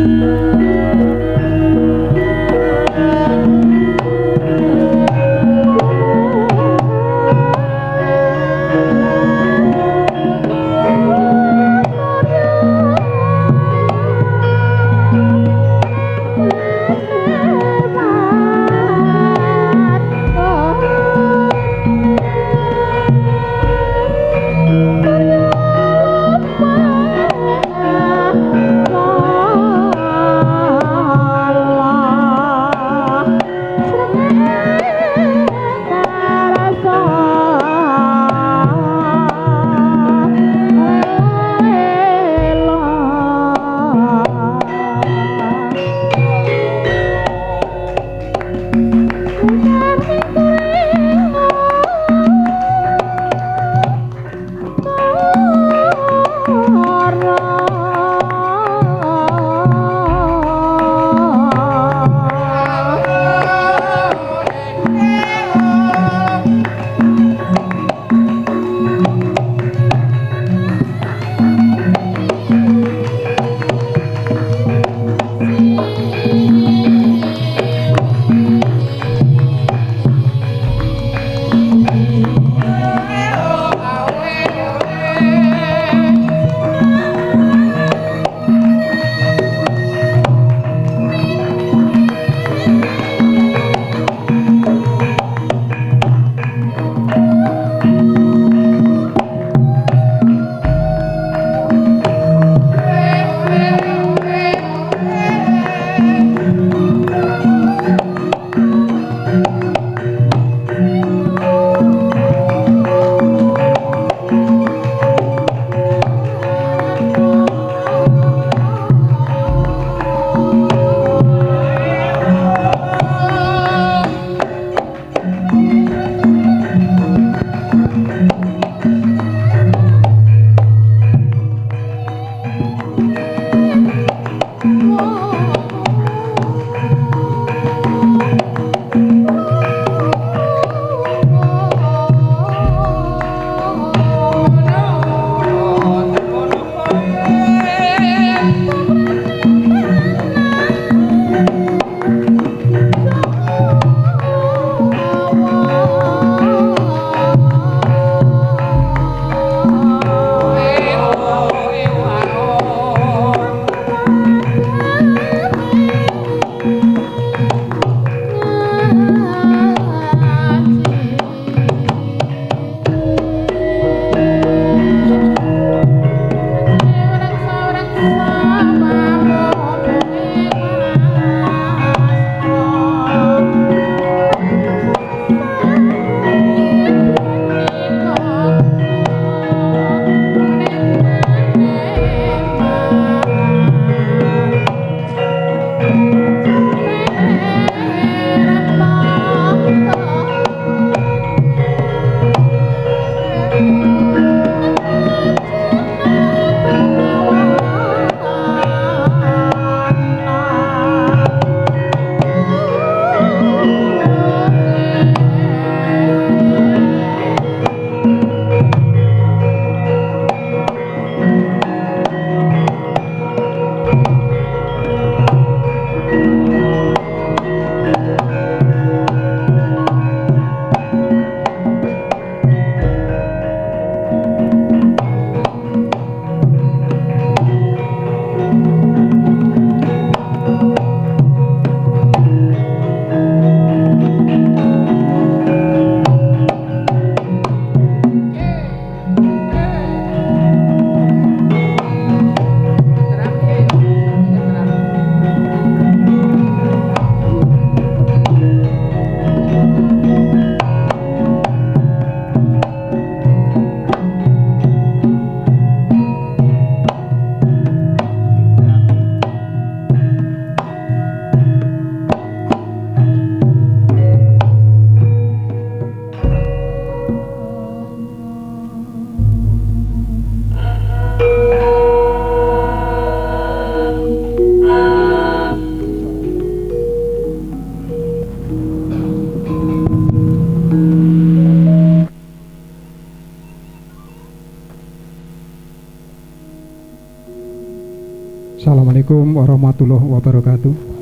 Oh. Assalamualaikum warahmatullahi wabarakatuh.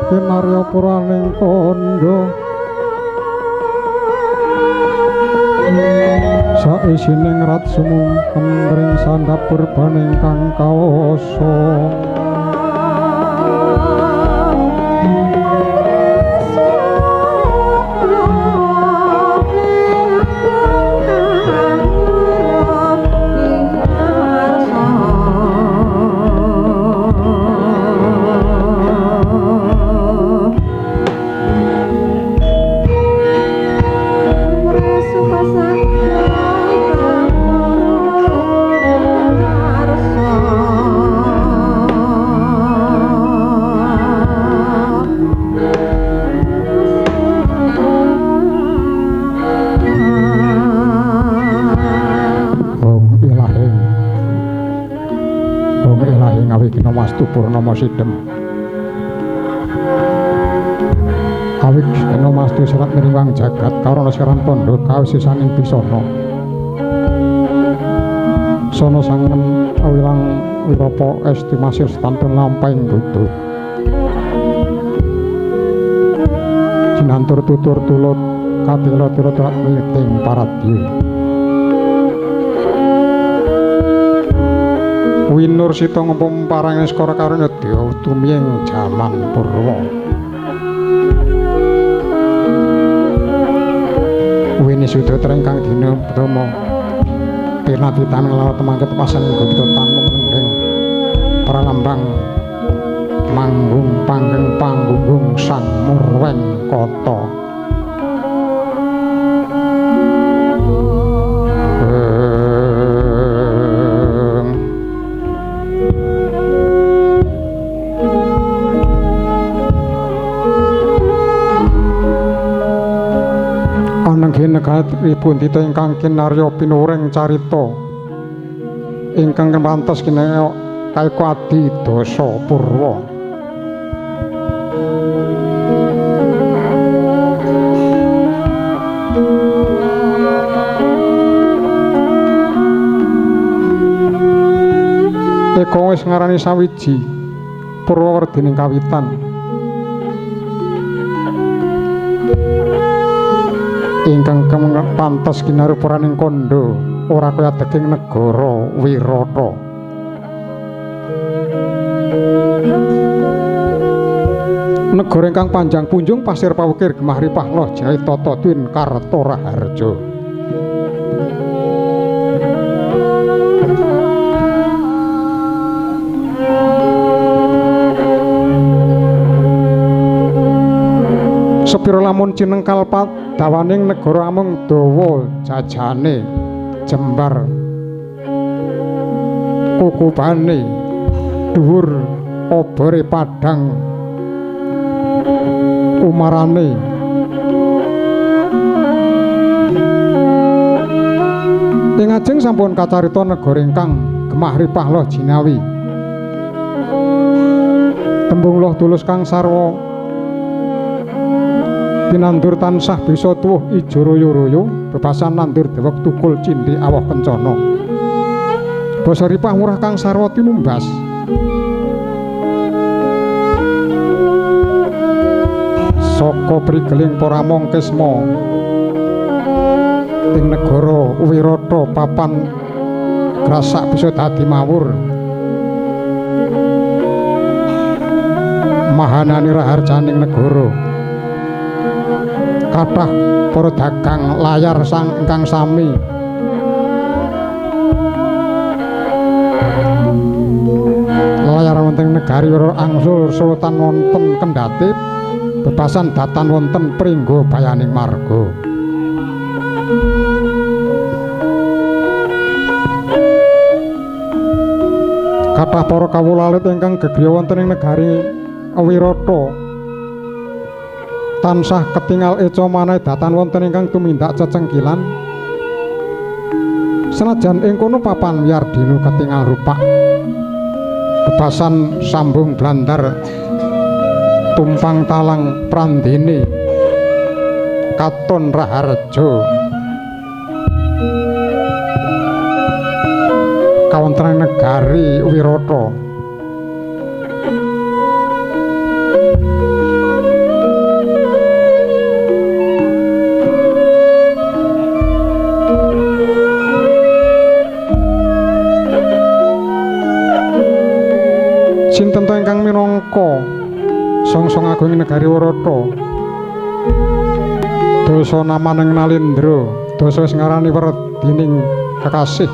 Kinarya puraning kandha saisining rat sumungkem ring sandhap purbaning kang kawasa. Wastu Purnama Sidem awik kena mastu serat miriwang jagat karana seran tandha kawisisaning bisana sono sangen awilang wirapa esti masir stantun lampahing butuh jinantur tutur tulut katila tira turat miting paradya Winur sita ngempung parang skara karunya dewa tumiyeng jaman purwa. Wini suda trengkang dina Brahma pirnati tamin lawat mangket pasan gobita tanmung rendheng pralambang manggung panggeng panggunggung sang murweng kata. Negaripun tita ingkang kinarya pinuring carita ingkang pantes kinarya kaeka adi dasa purwa. Eka wis ngarani sawiji purwa werdining kawitan ingkang pantes kinarupuraning kandha ora kaya deging negara Wirata. Negara ingkang panjang punjung pasir pawukir gemah ripah loh jaya tata twin karta raharja. Sepira lamun cinengkal padawaning negara amung dawa jajane jembar kukubane dhuwur obore padhang umarane ing ajeng sampun kacarita negara ingkang gemah ripah loh jinawi tembung loh tulus kang sarwa tinandur tansah bisa tuwuh ijo royo-royo bebasan nandur dewek tukul cindhi awoh kencana basa ripah murah kang sarwa tinumbas saka prigeling para among kisma ing negara Wirata papan grasak bisa dadi mawur mahanani raharjaning negara kathah para dagang layar sang ingkang sami layar Kawentenan wonten negari angsul sultan wonten kendhate bebasan datan wonten pringgo bayaning marga. Kathah para kawula alit ingkang gegriya wonten ing negari Wirata tansah ketingal eca manah datan wonten ingkang tumindak cecengkilan. Senajan ing kono papan wiyardinu ketingal rupak bebasan sambung blandar tumpang talang prandene katon raharja. Kawontenan negari Wirata. Sinten to ingkang minangka songsong agung negari Wirata? Dasa namaning Nalindra, dasa wis ngarani werdining kekasih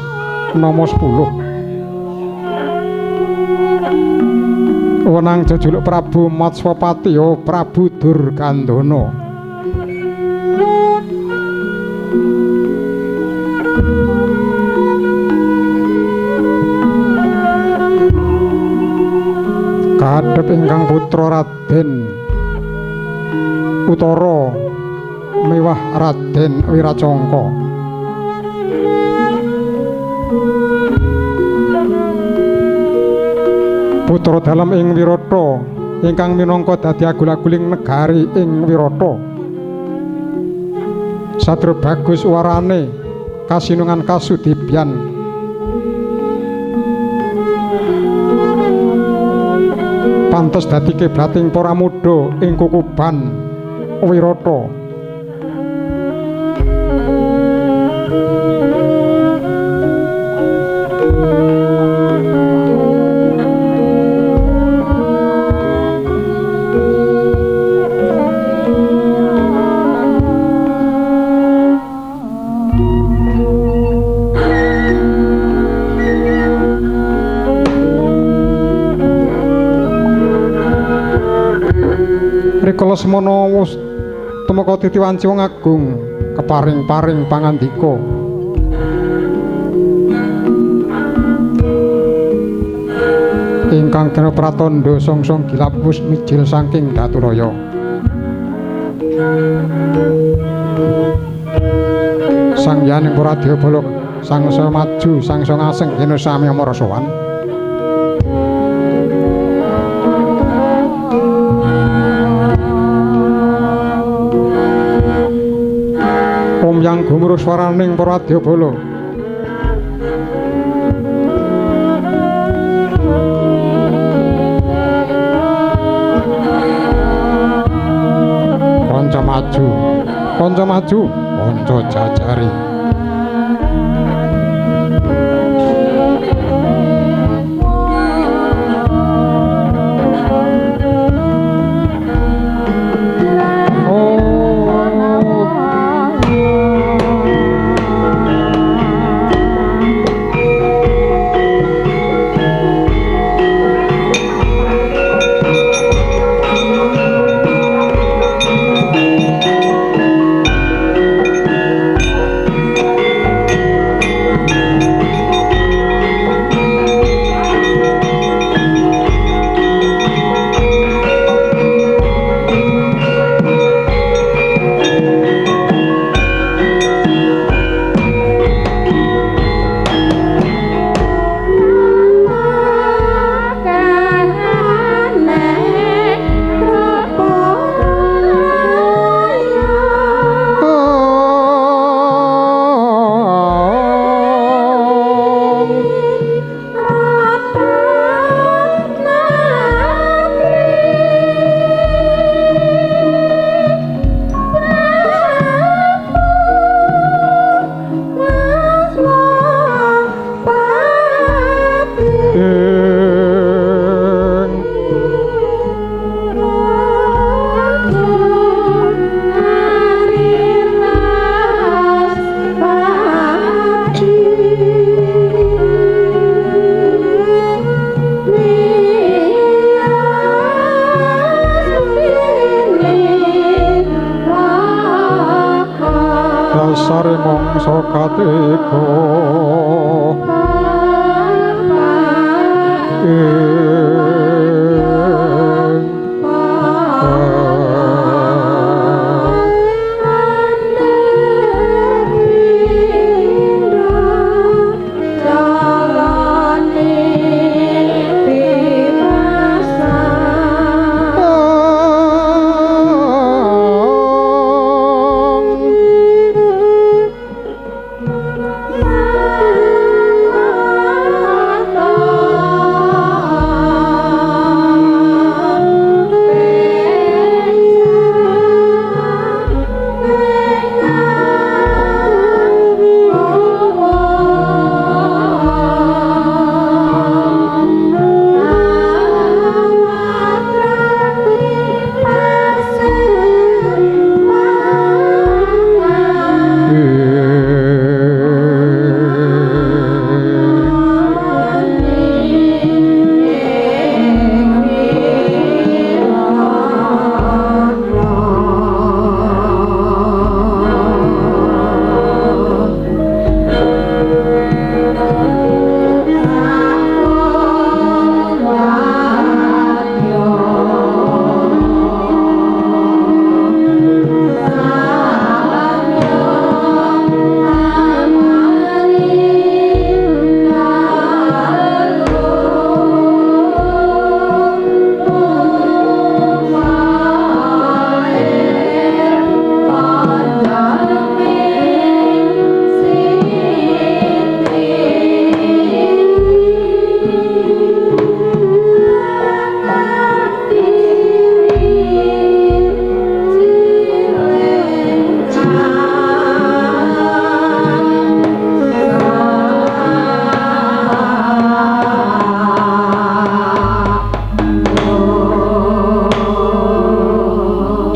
nama 10. Wenang jejuluk Prabu Matswapati ya Prabu Durgandana. Kadhep ingkang putra Raden Utara miwah Raden Wiracangka. Putra dalem ing Wirata ingkang minangka dadi agul-aguling negari ing Wirata. Satria bagus warane kasinungan kasudibyan. Pantes dadi kiblating para muda ing kukuban Wirata. Rikala semana wus tumeka titiwanci wong agung keparing-paring pangandika. Ingkang kena pratandha songsong gilap wus mijil saking Daturaya. Sang Yaning Pradyabala sangsa maju sangsa ngaseng yen sami amara sowan. Yang gumuruh swaraning para wadyabala. Kanca maju, kanca maju, kanca jajari. Sare mangsa katiga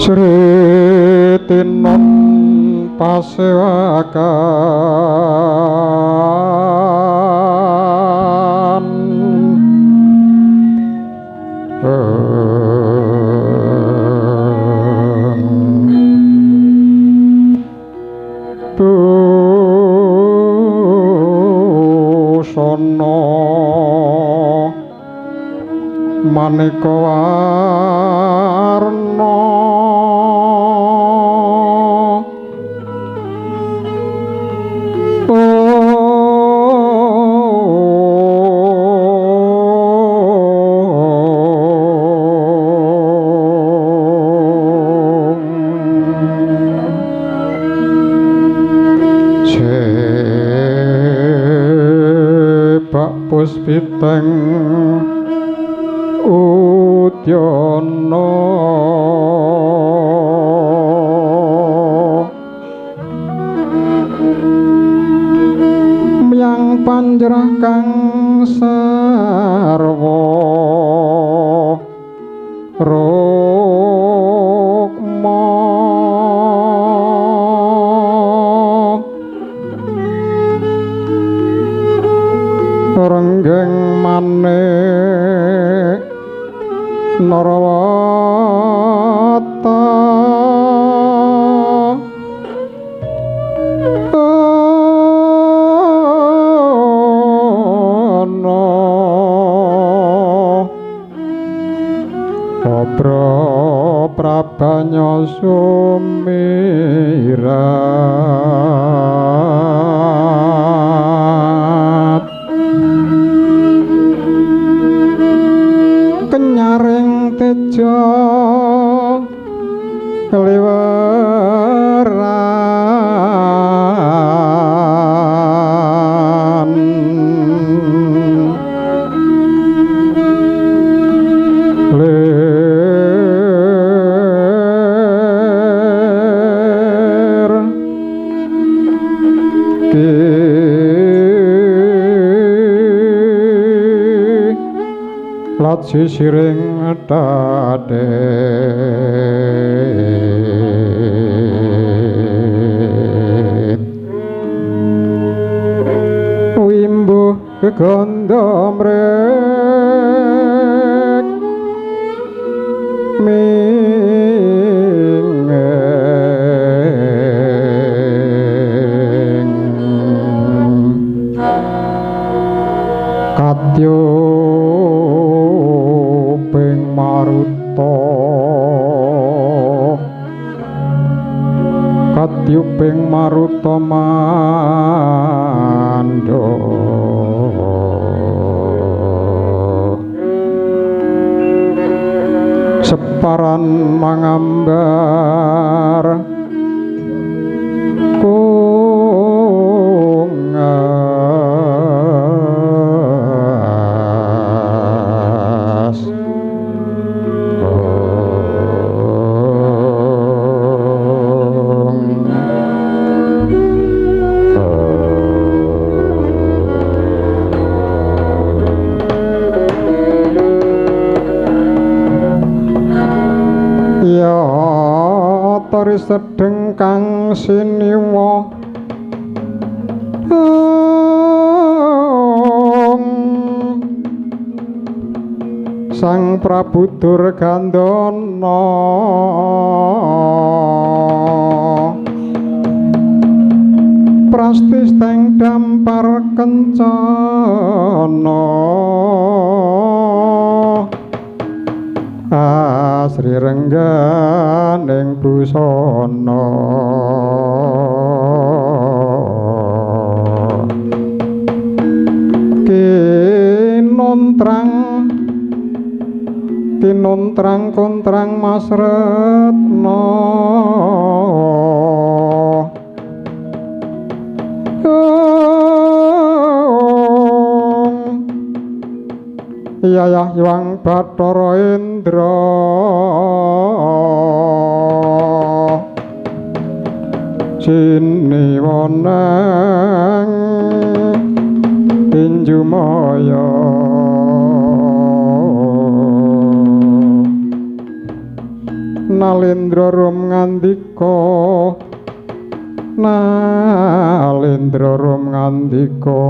Sri Tinon Pasewakan Busana maneka warna Puspiteng udyana myang panjrah kang sarwa rukma renggeng manik Narawata ana Obra prabanya sumirat kenyaring teja keliweran lir lat sisiring tadhet wimbuh gegandha mrek minget. Gubing maruta mandha separan mangambar kungas. Ya tori sedeng kang siniwa Sang Prabu Durgandana prastis teng dampar kencana asri rengganing busana kinontrang tinontrang kontrang Mas Retno Yayah Hyang Bathara Indra siniwoneng tinjumaya Nalendra rum ngandika Nalendra rum ngandika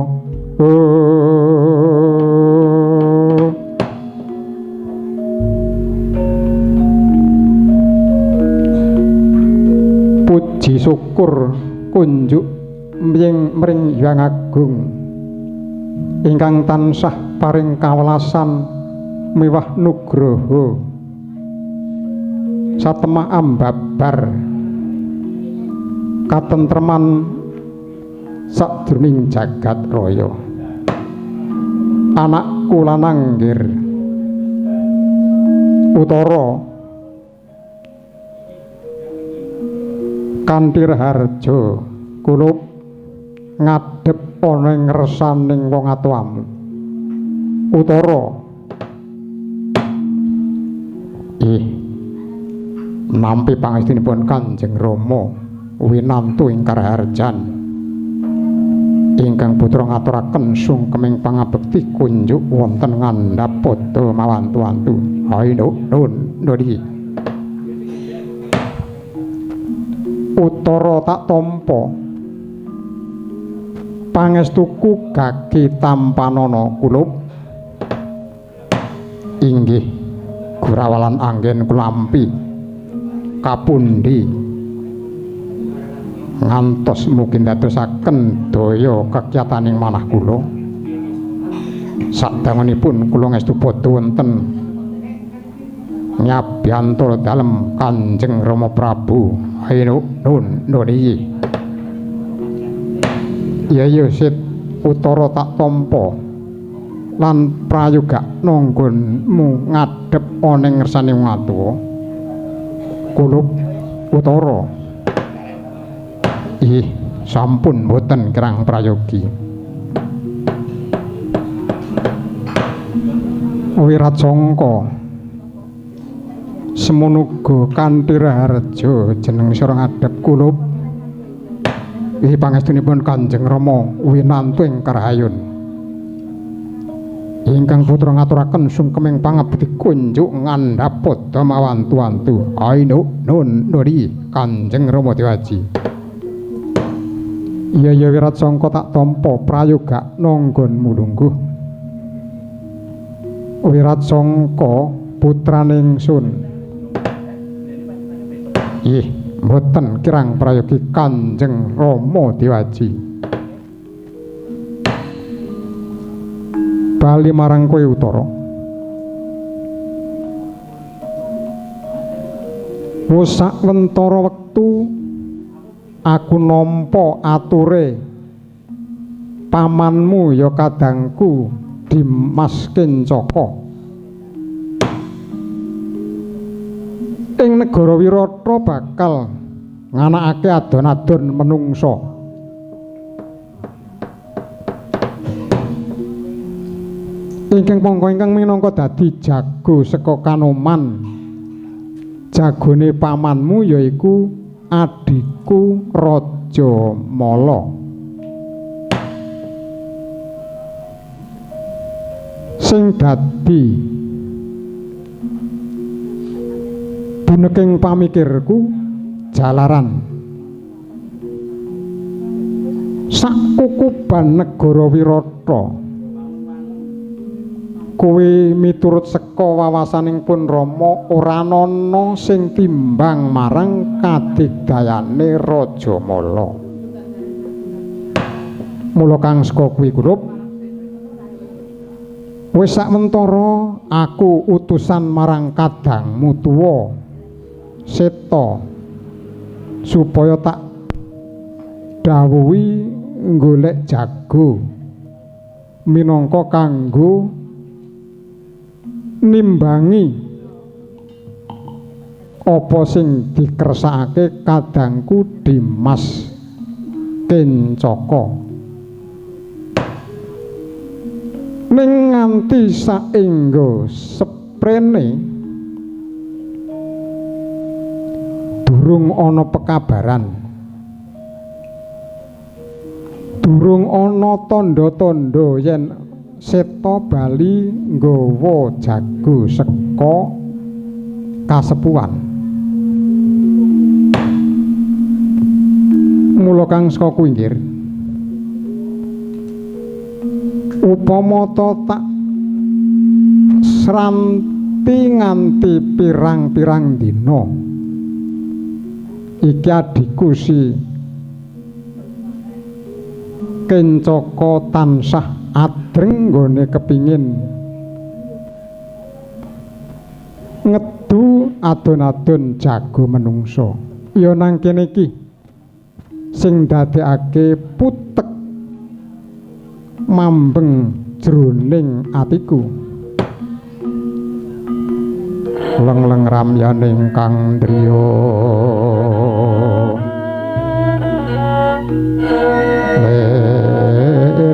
Puji syukur kunjuk mring Hyang Agung ingkang tansah paring kawelasan miwah nugroho satemah ambabar katentreman sajroning jagat raya. Anakku lanang nggir Utara kanthi raharja kulup ngadhep ana ing ngersaning wong atuwamu. Utara ih nampi pangestunipun Kanjeng Rama winantu ing karaharjan ingkang putra ngaturaken sungkeming pangabekti kunjuk wonten ngandhap padha mawantu-wantu. Hayu nun nuli. Utara tak tampa pangestuku gagi tampanana kulup inggih gurawalan anggen kulampi kapundi ngantos mugi ndadosaken daya kekyataning manah kula. Sadangunipun kula ngestu padha wonten nyabyantara dalem Kanjeng Rama Prabu. Ayo nun nuli. Ya ya sit Utara tak tampa lan prayogakna nggonmu ngadhep ana ing ngersane wong atuwa. Kulup Utara ih sampun boten kirang prayogi. Wirajangka semono uga kanthi raharja jeneng sira ngadhep kulup. Ih pangestunipun Kanjeng Rama winantu ing karahayun ingkang putra ngaturaken sungkeming pangabekti kunjuk ngandhap padha mawantu-wantu. Ayo nun nuli Kanjeng Rama Dewaji. Iya ya Wirajangka tak tampa prayogakna nggonmu lungguh. Wirajangka putrane ingsun. Ih mboten kirang prayogi Kanjeng Rama Dewaji. Bali marang kowe Utara. Wis sawentara wektu Aku nampa ature pamanmu ya kadangku Dimas Kencaka. Ing negara Wirata bakal nganakake adon-adon menungsa. Ingkang pangka ingkang minangka dadi jago saka Kanoman. Jagone pamanmu yaiku adhiku Raja Mala. Sing dadi buneking pamikirku jalaran sak kukuban negara Wirata kowe miturut seka wawasaning pun Rama ora ana sing timbang marang kadigdayane Raja Mala. Mula kang saka kuwi grup wis samentara aku utusan marang kadangmu tuwa Seta supaya tak dawuhi golek jago minangka kanggo nimbangi apa sing dikersakake kadangku Dimas Kencaka. Ning nganti saengga seprene durung ana pekabaran, durung ana tandha-tandha yen Seta bali nggawa jago seka kasepuhan. Mula kang saka kuwi nggir, upama ta tak sranti nganti pirang-pirang dina iki adhiku si Kencaka tansah adreng nggone kepingin ngedu adon-adon jago menungso. Ya nang kene iki sing dadekake putek mambeng jroning atiku. Leng-leng ramyaning kang driya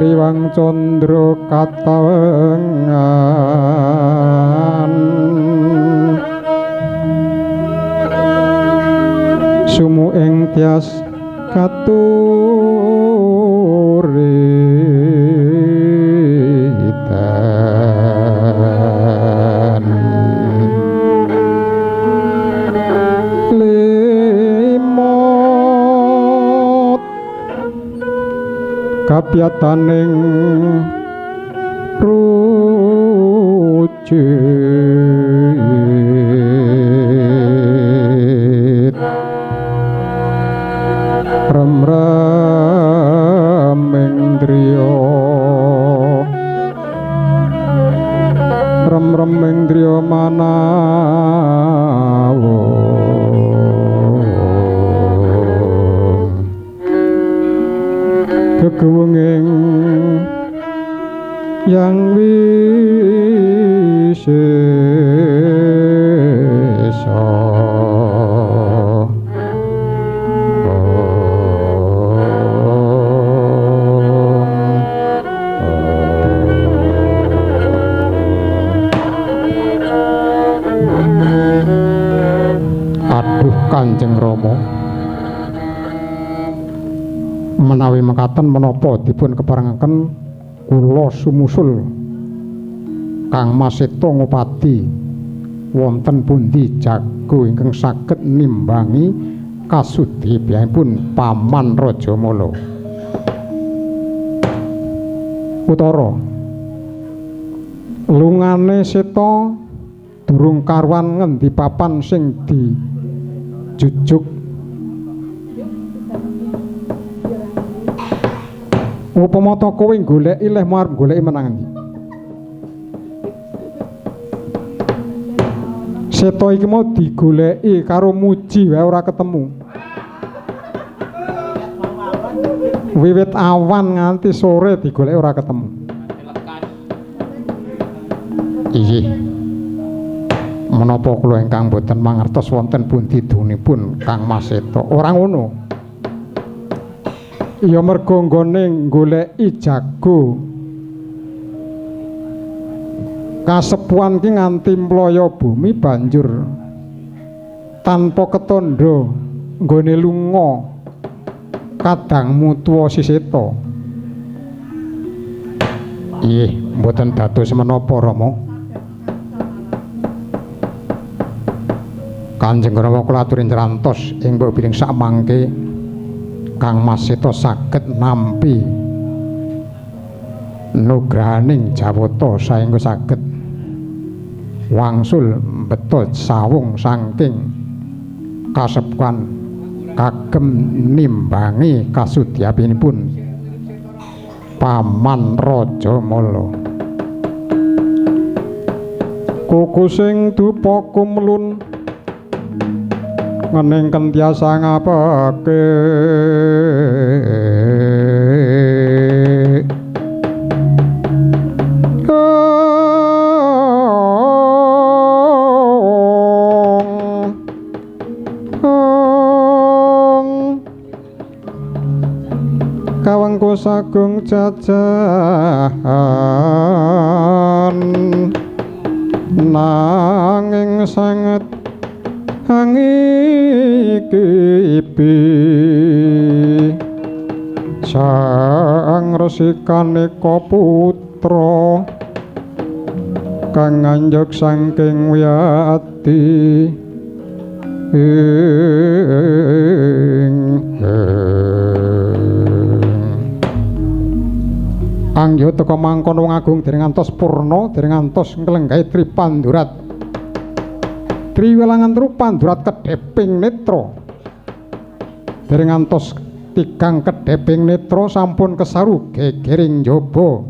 riwang candra katawengan sumu ing tias katuri tan limot kapyataning rucit remreming driya remreming driya manawa gegewenging yang wisesa. Aduh Kanjeng Rama, menawi mekaten menapa dipun keparengaken kula sumusul Kang Mas Seta ngupadi wonten pundi jago ingkang saged nimbangi kasudhipun Paman Raja Mala. Utara lungane Seta durung karuan ngendi papan sing dijujuk. Upama ta kowe goleki lehmu arep goleki menang endi? Seta iki mau digoleki karo muji wae ora ketemu. Wiwit awan nganti sore digoleki ora ketemu. Inggih. Menapa kula ingkang boten mangertos wonten pundi dunipun Kang Mas Seto? Ora ngono. Ya mergo nggone goleki jago kasepuhan ki nganti mlaya bumi banjur tanpa ketandha nggone lunga kadangmu tuwa Si Seta. Inggih, mboten dados menapa Rama. Kanjeng Rama kula aturi njrantos ing mbok piring sakmangke Kang Mas Seta saged nampi nugrahaning jawata saengga saged wangsul mbeta sawung saking kasepuhan kagem nimbangi kasudyapinipun Paman Rajamala. Kuku sing dupa kumlun ngening kentiasa ngapake kawengku sagung jajahan nanging sanget hangikipi sang resikaneka putra kang nganjuk saking wiyati Angyo teka mangkono wong agung dereng ngantos purna, dereng ngantos nglenggahi tripandurat. Triwelangan tru pandurat kedheping netra. Dereng ngantos tigang kedheping netra sampun kesaru gegering njaba.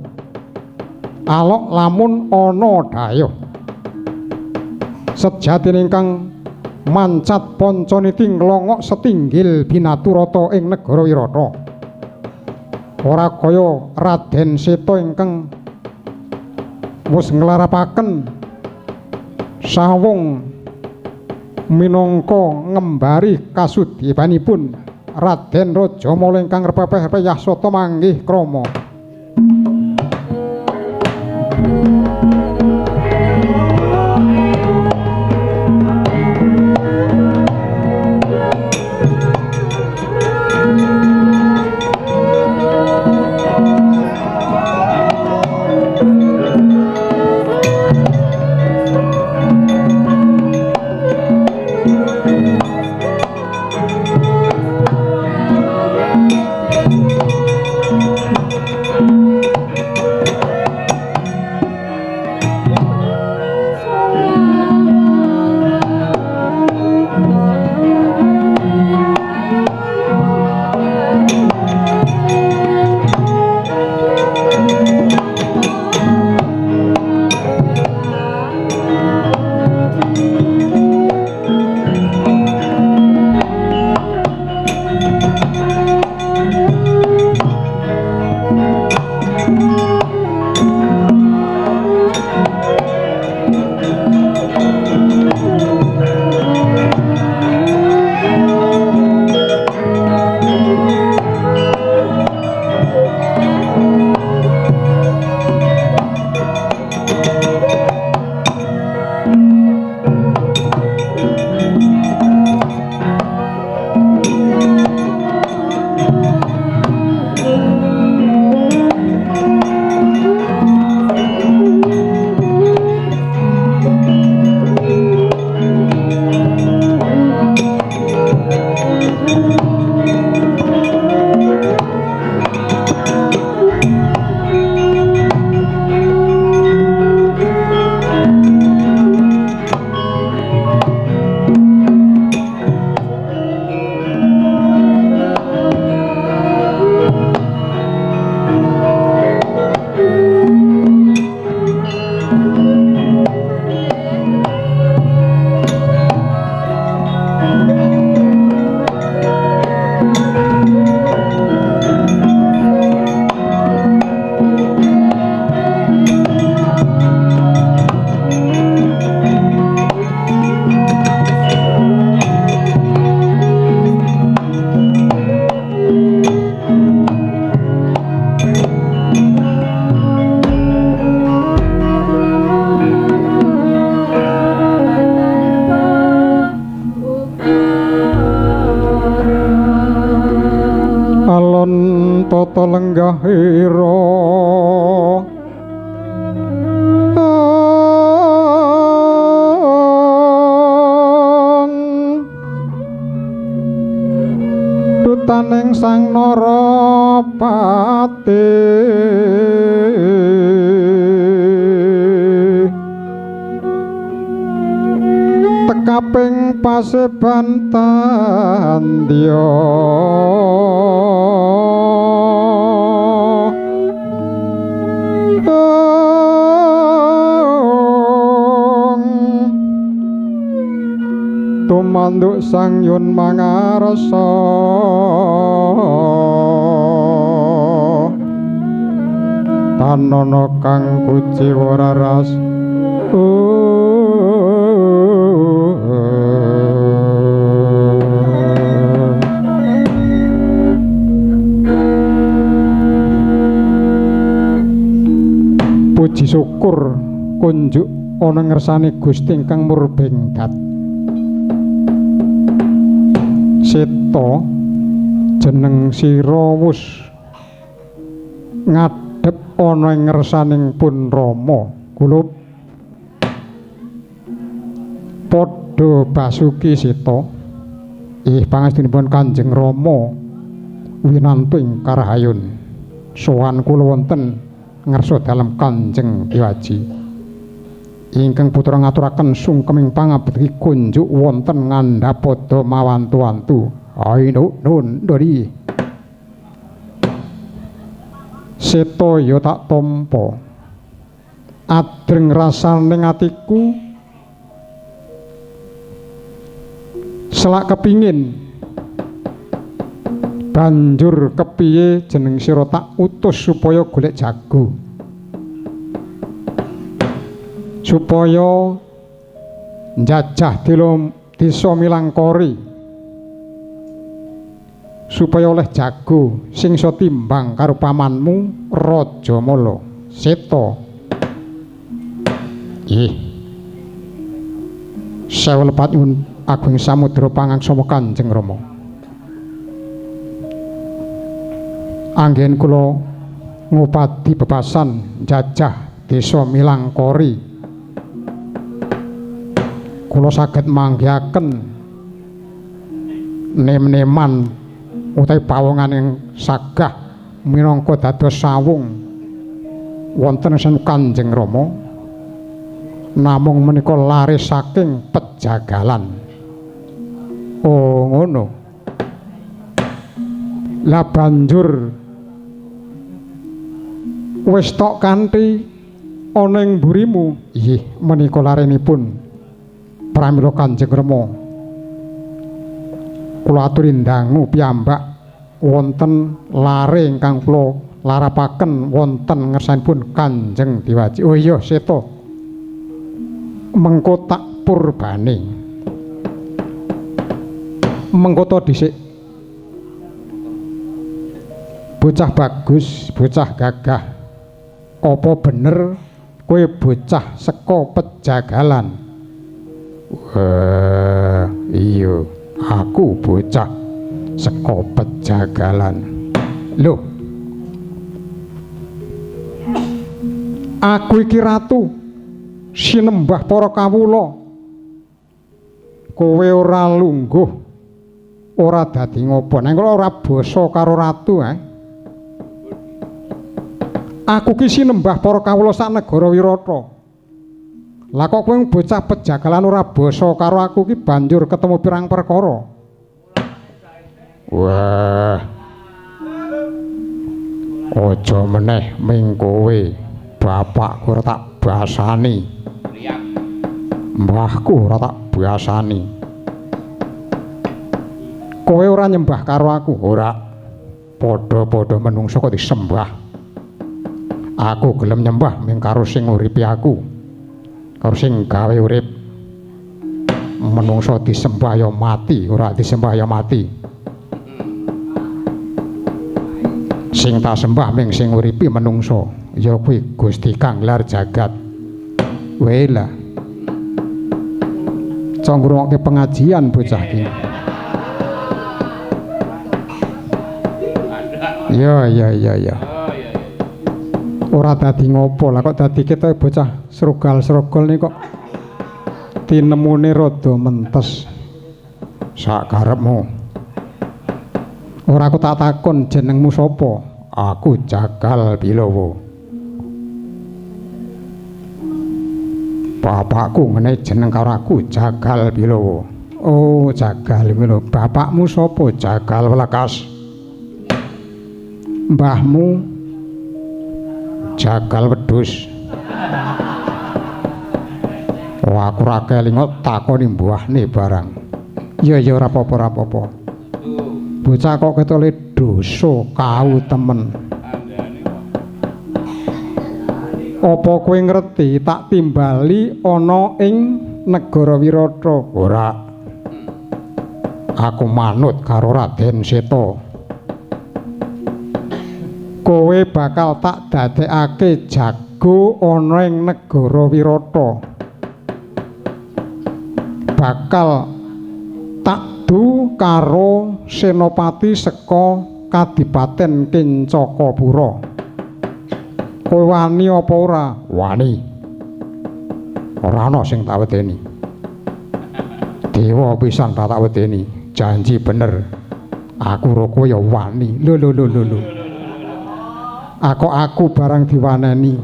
Alok lamun ana dhayoh. Sejatine ingkang mancat pancaniti nglongok setinggil binaturata ing negara Wirata. Ora kaya Raden Seta ingkang wis nglarapaken sawung minangka ngembari kasudyebanipun Raden Rajamala ingkang repepeh yasata manggih krama. tata lenggahira. Dutaning Sang Narapati tekaping paseban tandya. Tumanduk Sang Yun mangarsa tanana kang kuciwa raras. Puji syukur kunjuk ana ngersane Gusti ingkang murbeng dat. Seta jeneng sira wus ngadhep ana ing ngersaning pun Rama. Kula padha basuki seta. Ih pangestunipun Kanjeng Rama winantu ing karahayun. Sowan kula wonten ngarsa dalem Kanjeng Dewaji. Ingkang putra ngaturaken sungkeming pangabekti kunjuk wonten ngandhapada mawantu-wantu. Ayo nun ndori. Seta ya tak tampa. Adreng rasane atiku selak kepingin banjur kepiye jeneng sira tak utus supaya golek jago, supaya njajah desa Milangkori, supaya oleh jago sing iso timbang karo pamanmu Rajamala. Seta. Ih. Sewu lepat nyuwun agung samudra pangaksama Kanjeng Rama. Anggen kula ngupadi bebasan njajah desa Milangkori, kula saged manggihaken nem-neman utawi pawongan ing sagah minangka dados sawung wonten ing Kanjeng Rama, namung menika laris saking pejagalan. Oh ngono. Lah banjur wis tok kanthi ana ing mburimu. Inggih menika larenipun pramila Kanjeng Rama. Kula aturi ndangu piyambak wonten lare ingkang kula larapaken wonten ngersanipun Kanjeng Dewaji. Oh iya Seta, mengko tak purbane. Mengko to dhisik. Bocah bagus, bocah gagah. Apa bener kowe bocah saka pejagalan? Wah, iya, aku bocah saka pejagalan. Lho, aku iki ratu sinembah para kawula. Kowe ora lungguh, ora dadi ngopo. Neng kula ora basa karo ratu, eh. Aku ki sinembah para kawula sak negara Wirata. Lah kok kowe bocah pejagalan ora basa karo aku ki banjur ketemu pirang perkara. Wah. Aja meneh ming kowe, bapakku ora tak basani. Mbahku ora tak basani. Kowe ora nyembah karo aku, ora. Padha-padha menungso kok disembah. Aku gelem nyembah ming karo sing nguripi aku. Karo sing gawe urip. Menungso disembah ya mati, ora disembah ya mati. Sing tak sembah ming sing nguripi menungso, ya kuwi Gusti kang nglar jagat. Wela. Cong ngrungokke pengajian bocah iki. Ya ya ya ya. Ora dadi ngopo lah kok dadi kita bocah srogal-srogol nih kok tinemune rada mentes. Sak karepmu. Ora aku tak takon jenengmu sapa? Aku Jagal Bilowo. Bapakku ngene jeneng karo aku Jagal Bilowo. Oh, Jagal Bilowo. Bapakmu sapa? Jagal Welekas. Mbahmu Jagal Wedhus. Wah, aku ora kelingot takoni mbahne barang. Ya ya ora apa-apa ora apa-apa. Bocah kok ketole dosa kau temen. Apa kowe ngerti tak timbali ana ing negara Wirata? Ora. Aku manut karo Raden Seta. Kowe bakal tak dadekake jago ana ing negara Wirata. Bakal tak du karo senopati saka Kadipaten Kencakapura. Kowe wani apa ora? Wani. Ora ana sing tak wedeni. Dewa pisan tak wedeni. Janji bener. Aku ro kowe ya wani. Lho lho lho lho. Aku barang diwaneni.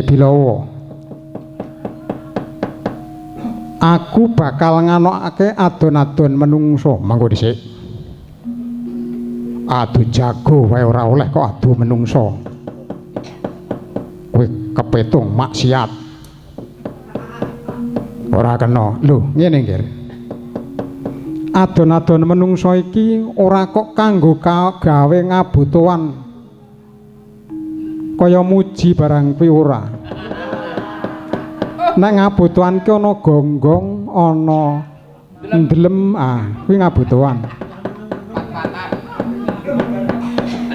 Bilowo. Aku bakal nganokake adon-adon menungso. Mangko dhisik. Adu jago wae ora oleh kok adu menungso. Kowe kepetung maksiat. Ora kena. Lho, ngene nggih. Adon-adon menungso iki ora kok kanggo gawe ngabutuan kaya muji barang kuwi ora. Nek ngabutuan ki ana gonggong, ana ndelem, ah kuwi ngabutuan.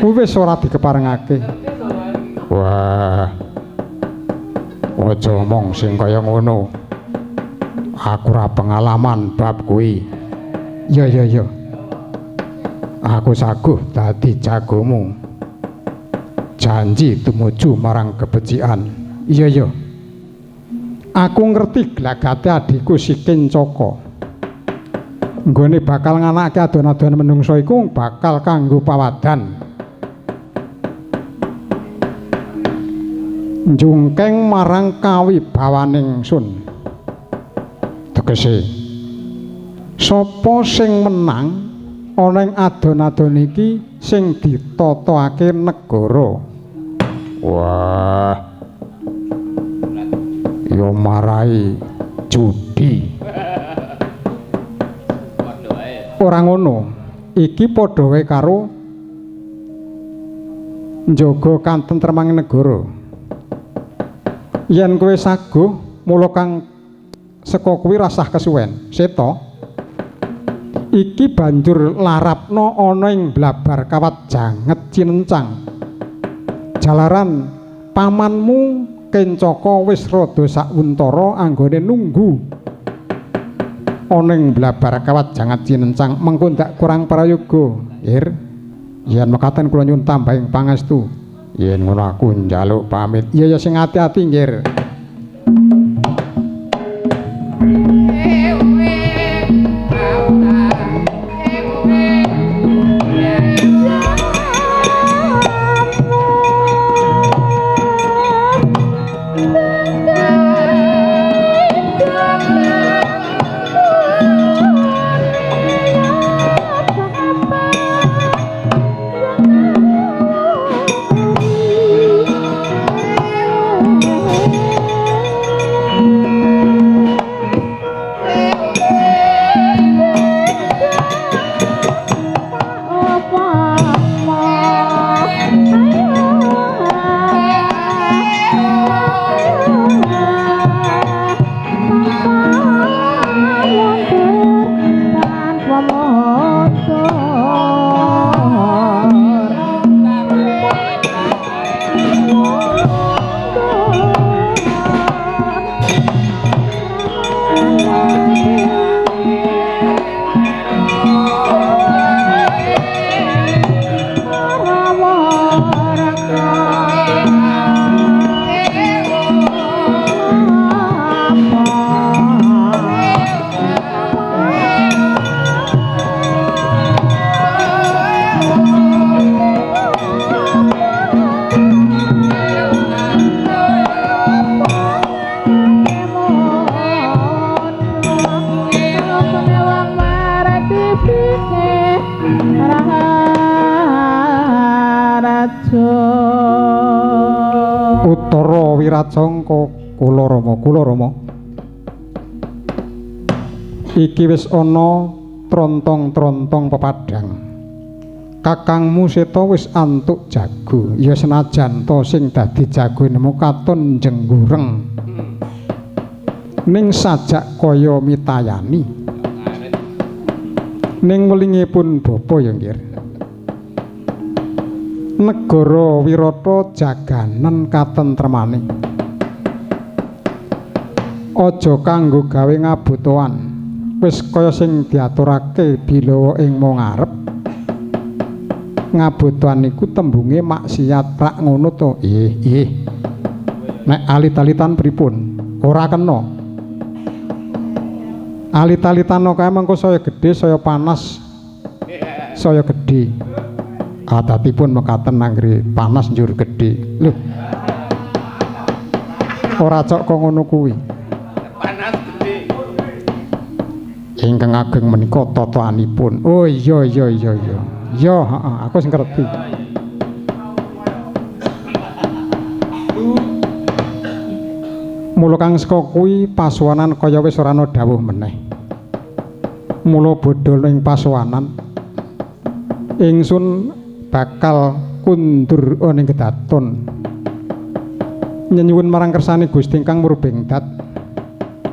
Kuwi wis ora dikeparengake. Wah. Aja omong sing kaya ngono. Aku ora pengalaman bab kuwi. Ya ya ya. Aku saguh dadi jagomu. Janji tumuju marang kebecikan. Iya ya. Aku ngerti glagate adhiku si Kencaka. Nggone bakal nganake adon-adon menungso iku bakal kanggo pawadan. Njungkeng marang kawibawaning sun. Tegese sapa sing menang ana ing adon-adon iki sing ditatake negara. Wah. Ya marai judi. Ora ngono. Iki padha wae karo njaga katentremang negara. Yen kowe saguh mula kang saka kuwi rasah kesuwen. Seta iki banjur larapna ana ing blabar kawat janget cinencang. Jalaran pamanmu Kencaka wis rada sawuntara anggone nunggu ana ing blabar kawat janget cinencang. Mengko ndak kurang prayoga. Ir yen mekaten kula nyuwun tambahing pangestu. Yen ngono aku njaluk pamit. Iya ya sing ati-ati nggih. Oh, Raja. Utara Wiracangka kula Rama, kula Rama. Iki wis ana trontong-trontong pepadang. Kakangmu Seta wis antuk jago. Ya senajan to sing dadi jagonemu katon jenggureng. Ning sajak kaya mitayani. Ning welingipun bapa ya nggih. Negara Wirata jaganen katentremane. Aja kanggo gawe ngabutuhan. Wis kaya sing diaturake bilawa ing mangarep. Ngabutuhan iku tembunge maksiat rak ngono to. Ih, ih. Nek alit-alitan pripun? Ora kena. Alit-alitan kae mengko saya gedhe, saya panas. Saya gedhe. Adatipun mekaten anggere panas njur gedhe. Lho. Ora cok kok ngono kuwi. Panas gedhe. Ingkang ageng menika tataanipun. Oh iya iya iya iya. Ya, heeh, aku sing ngerti. Mula kang saka kuwi pasuwanan kaya wis ora ana dawuh meneh. Mula bodho ing pasuwanan ingsun bakal kundur ana ing kedaton. Nyenyuwun marang kersane Gusti ingkang murbeng dat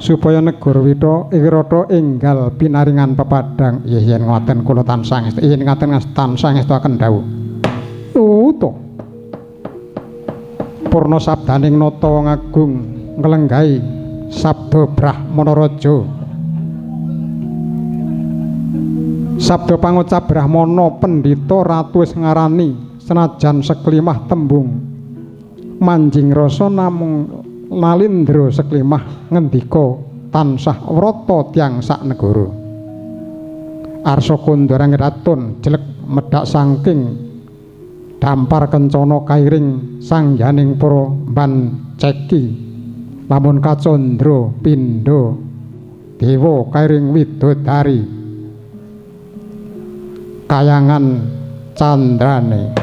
supaya negara Wirata enggal pinaringan pepadang. Yen yen ngoten kula tansah ngestu, yen ngaten tansah ngestuaken dawuh. Utuh. Purna sabdaning nata wong agung nglenggahi sabda Brahmana Raja. Sabda pangucap Brahmana pendhita ratu wis ngarani senajan seklimah tembung manjing rasa namung nalindra seklimah ngendika tansah wrata tiyang sak negara. Arsa kondorang raton jelek medhak saking dampar kencana kairing sangyaning para mbanceki. Lamun kacandra pindha dewa kairing widodari kayangan candrane.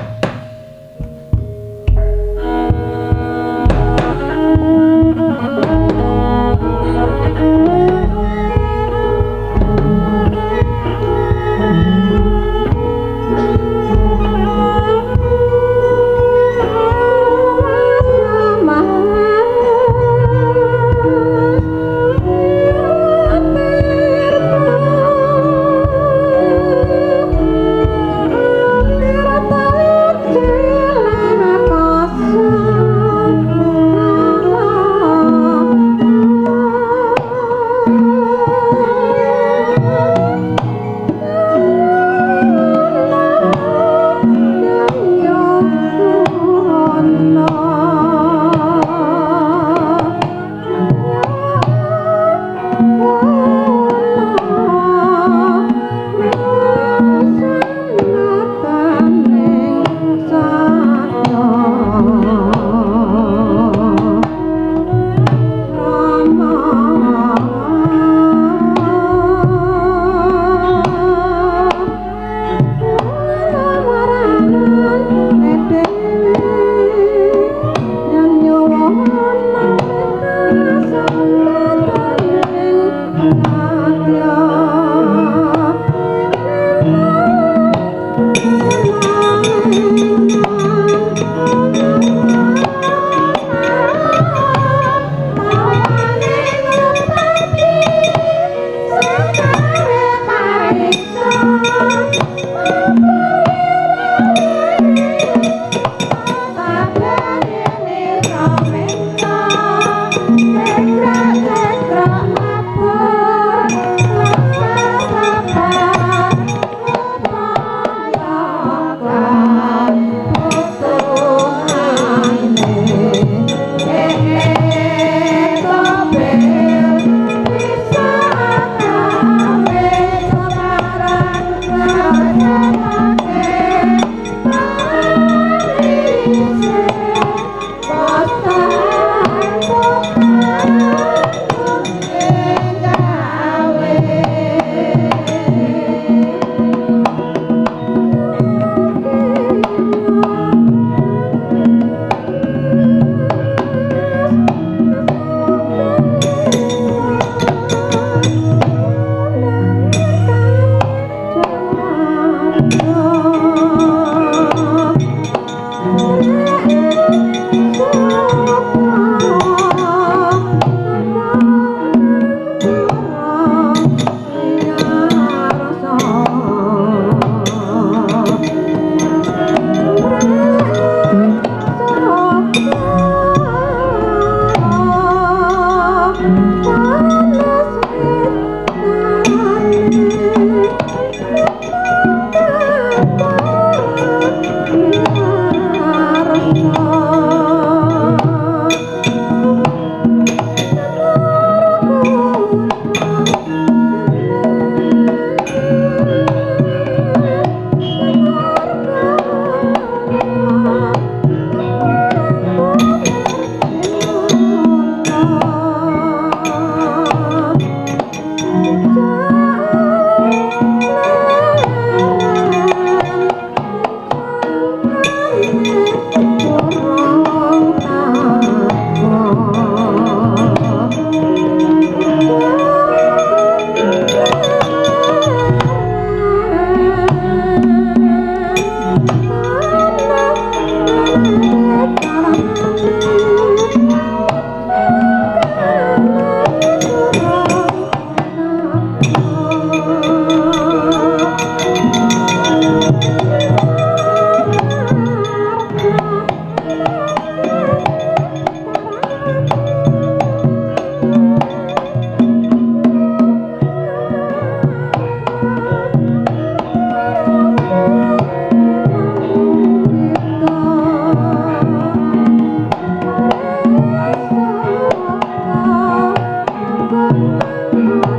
Oh.